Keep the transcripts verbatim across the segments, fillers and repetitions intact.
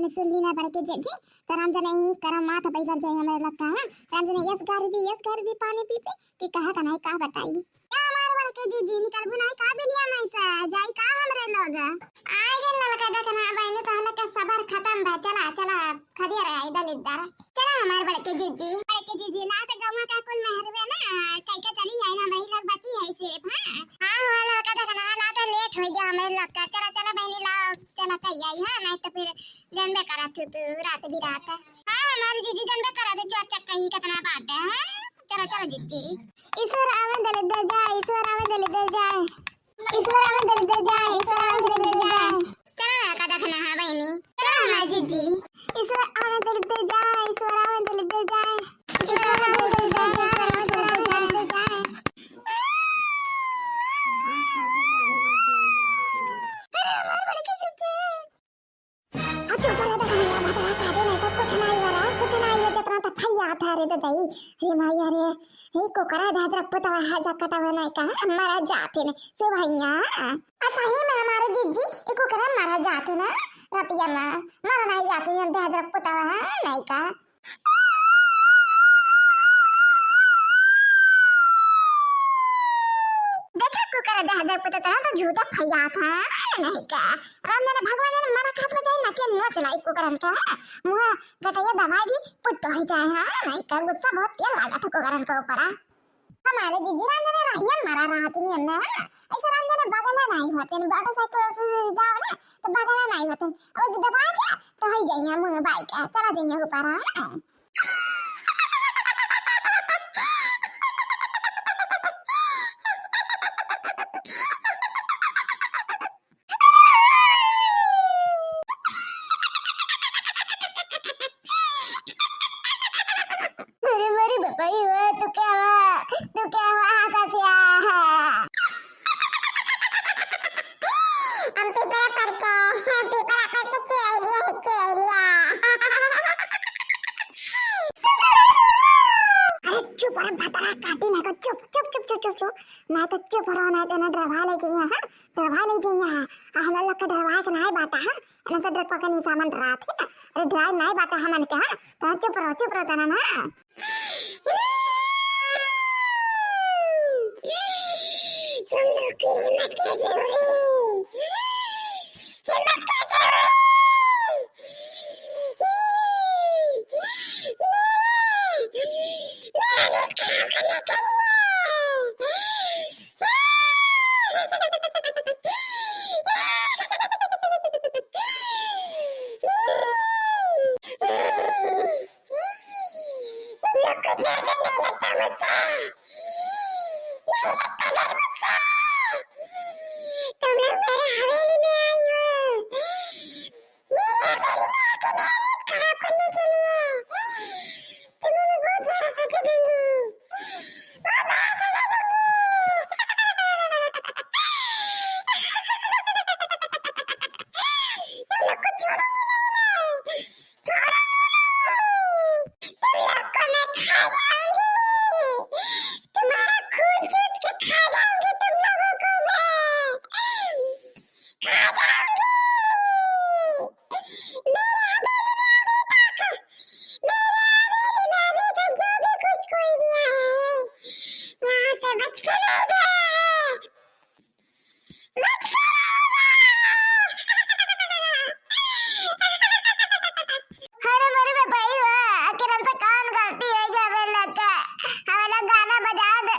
सुन ली ना बड़के जिज्जी, तो राम जने ही करम माथ बैगर जाए हमरे लड़का, हाँ? राम जने यस गारी दी, यस गारी दी पानी पी पी, कि कहा का नहीं का बताई। क्या हमारे बड़के जिज्जी निकलबू नहीं का बिलिया में से, जाई का हमरे लोग? आए गे लड़का देखना बहनी, तो हल्ला के सबर खत्म बा, चला, चला, खदिया रहा इधर इधर। चला हमारे बड़के जिज्जी, बड़के जिज्जी, ला तो गौवा का कुल मेहरवे ना, कई के चली आई ना, वही लोग बची है सिर्फ, हाँ? हाँ, हमारे लड़का देखना, ला तो लेट हो गया हमारे लड़का, चला, चला बहनी, ला, चला कही आई, हाँ? नहीं तो फिर जनबे करा तू, तू रात बिरात। हाँ, हमारी जिज्जी जनबे करा तू, चोर चक्का ही कितना बात है, हाँ? चलो, चलो जिज्जी। ईश्वर आवे दलिद्दर जाए, ईश्वर आवे दलिद्दर जाए। ईश्वर आवे दलिद्दर जाए, ईश्वर आवे दलिद्दर जाए। चलो, का देखना है बहनी? चलो हमारी जिज्जी। ईश्वर आवे दलिद्दर जाए, ईश्वर आवे दलिद्दर जाए। ईश्वर आवे दलिद्दर जाए, ईश्वर आवे दलिद्दर जाए। अरे, हमारे बड़के जिज्जी। आ चुप रह, देखा नहीं, भतरा काटे नहीं तो कुछ नहीं हो रहा, कुछ नहीं हो, जितना तो फैया था रे ददई। रे माई, अरे, हे कुकरा धात रख पुतवा है, जा कटावे नहीं कहा, मरा जाते ने, से भैया। आ सही में हमारे जिज्जी, ये कुकरा मरा जाते ना, रतिया में, मरा नहीं जाते ने, धात रख पुतवा है, नहीं का। देखा कुकर दे हजार पता चला तो झूठा फैया था, नहीं का? राम ने भगवान ने मरा खास में जाए ना के नोच लाई कुकरन का। मुँह गटैया दबाई दी, पुट्टो ही जाए, हाँ, नहीं का? गुस्सा बहुत तेज लगा था कुकरन के ऊपर, हाँ। हमारे जिज्जी राम ने रहिया मरा रहा तू नहीं अंदर, हाँ? ऐसे राम ने बगल नहीं होते, मोटरसाइकिल से जाओ ना, तो बगल नहीं होते। अब जो दबा दिया, तो ही जाइए मुँह बाइक, चला जाइए ऊपर, हाँ? अरे मेरी बपाई हुआ, तू क्या हुआ? तू क्या हुआ? हाँ, ससिया। हम पीपरा पर के, पीपरा पर के चुड़ैलिया है, चुड़ैलिया। अरे चुप रे भतरा काटी ना को, चुप, चुप, चुप। ना तो चुप रहो, ना तो ना डरवा ले जाइए, हाँ? डरवा ले जाइए, हाँ? आ, हम लोग के डरवाए के ना है बाटा, हाँ? ना से डरपा के निशा मन रात है ना? अरे डराए ना है बाटा हमन के, हाँ? तो चुप रहो, चुप रहो तना ना। तुम लोग की हिम्मत कैसे हुई? हिम्मत कैसे हुई? मेरा, मेरा पेट खराब करने के लिए। तुम लोग को डर नहीं लगता मुझसे? नहीं लगता डर मुझसे? तुम लोग मेरे हवेली में आई हो, मेरे हवेली में आके मेरा नींद खराब करने के लिए। तुम्हें मैं बहुत बड़ा सजा दूंगी, बहुत बड़ा सजा दूंगी। तुम लोग को छोड़ूंगी नहीं मैं। छोड़ूंगी नहीं, तुम लोग को मैं खा जाऊंगी, तुम्हारा खून चूस के खा जाऊंगी तुम लोगों को मैं, खा जाऊंगी। मेरे हवेली में अभी तक, मेरे हवेली में अभी तक जो भी कुछ कोई भी आया है, यहाँ से बच के नहीं गया है। अरे मोरे बपई हुआ, आखिर हमसे कौन गलती होइ गया हमें लोग के? हमें लोग गाना बजा दे,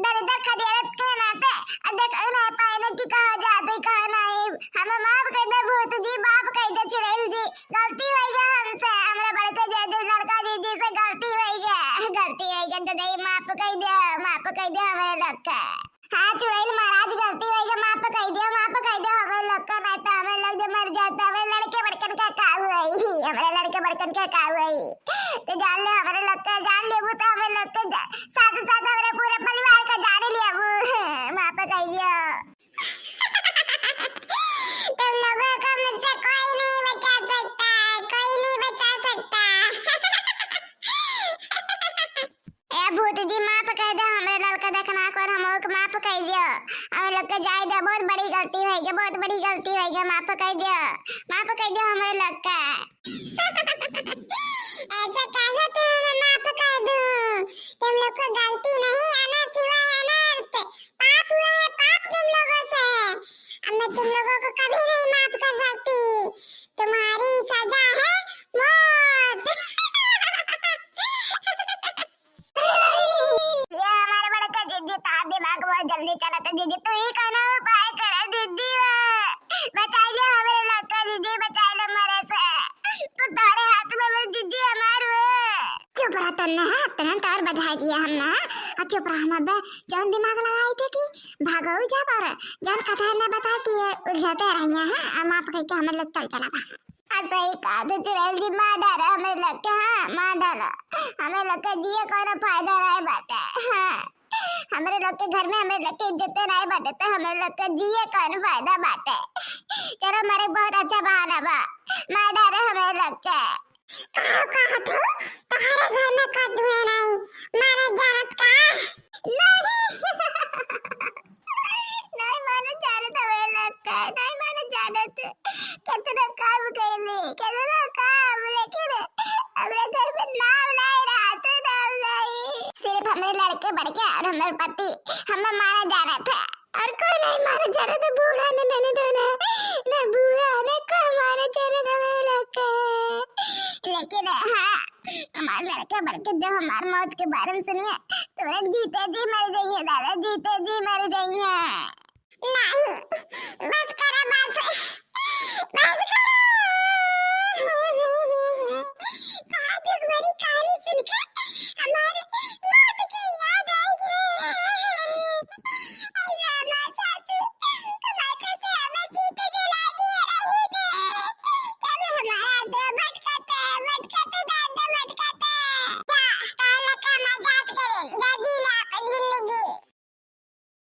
दलिद्दर खदियारत के नाते, अब देख ना पाए ना कि कहाँ जाते, कहाँ नहीं। हमें माफ कर दे भूत जी, माफ कर दे चुड़ैल जी, गलती होइ गया हमसे, हमरा बड़के जे दे लड़का जी जी से गलती होइ गया, गलती होइ गया, तो दे माफ कर दे, माफ कर दे हमारे लोग के। हाँ चुड़ैल महाराज, गलती होइ गया, माफ कइ दियो, माफ कइ दियो, हमें लोग का, नहीं तो हमें लोग जो मर जाता, हमें लड़के बड़कन का का हुई, हमारे लड़के बड़कन का का हुई, तो जान ले हमारे लोग का, जान लेबू तो हमें लोग के जा-, साथ साथ हमारे पूरे परिवार का जान लेबू। माफ कइ दियो। तुम लोगों को मुझसे कोई नहीं बचा सकता, कोई नहीं बचा सकता। ए भूत जी, माफ कइ दे, हमरे लड़का देखना को, हमको माफ कइ दियो। हम लोग के जाए दे, बहुत बड़ी गलती होइ गई, बहुत बड़ी गलती होइ गई, माफ कइ दियो, माफ कइ दियो हमरे लोग के। ऐसे कैसे तुम्हें मैं माफ कर दूं? तुम लोग को गलती नहीं, अनर्थ हुआ है, अनर्थ। पाप हुआ है, पाप तुम लोगों से। अब मैं तुम लोगों को कभी नहीं माफ कर सकती। तुम्हारी सजा है मौत। ये हमारे बड़का जीजी, तार दिमाग बहुत जल्दी चलत है जीजी, तू ही कौनो उपाय करे जीजी, बचाइ ले हमरे लोग के जीजी, बचाइ ले मरे से, तू तोरे हाथ में बा जीजी हमार। चुप रह तन्ने, है तन्ने तो और बजाइ दिया हमने, है? और चुप रह हम अब, जौन दिमाग लगाई थे कि भागो जा पर, जौन कथा न बता कि ये उलझाते रहिया है, हम आप कह के हमें लोग चल चला बा। आ सही कहा तू चुड़ैल जी, मार डाला हमरे लोग के, हाँ, मार डाला। हमरे लोग के जिए कौनो फायदा नाहीं बाटे, हाँ। हमरे लोग के घर में हमरे लोग के इज्जते नाहीं बाटे, तो हमरे लोग के जिए कौनो फायदा बाटे। चलो, मरे बहुत अच्छा बहाना बा, मार डाले हमरे लोग के। कहो, कहो तू, तोहरे घर में का धुए नाहीं, मारा जानत का? नहीं। नहीं माने जानत हमें लोग के, नहीं माने जानत। कतनो काम कैली, कतनो काम, लेकिन हमरे घर में नाम नहीं रहत, नाम नहीं। सिर्फ हमरे लड़के बड़के और हमरे पति हमें मारा जानत है, और कोई नहीं मारा जानत है, बूढ़ा ने, ननद ने, न बूढ़ा ने, कोई मारा जानत हमें लोग के। लेकिन हाँ, हमार लड़का बड़के जो हमार मौत के बारे में सुनिए, तोरे जीते जी मर जाइए दादा, जीते जी मर जाइए। नहीं, बस करा, बस, बस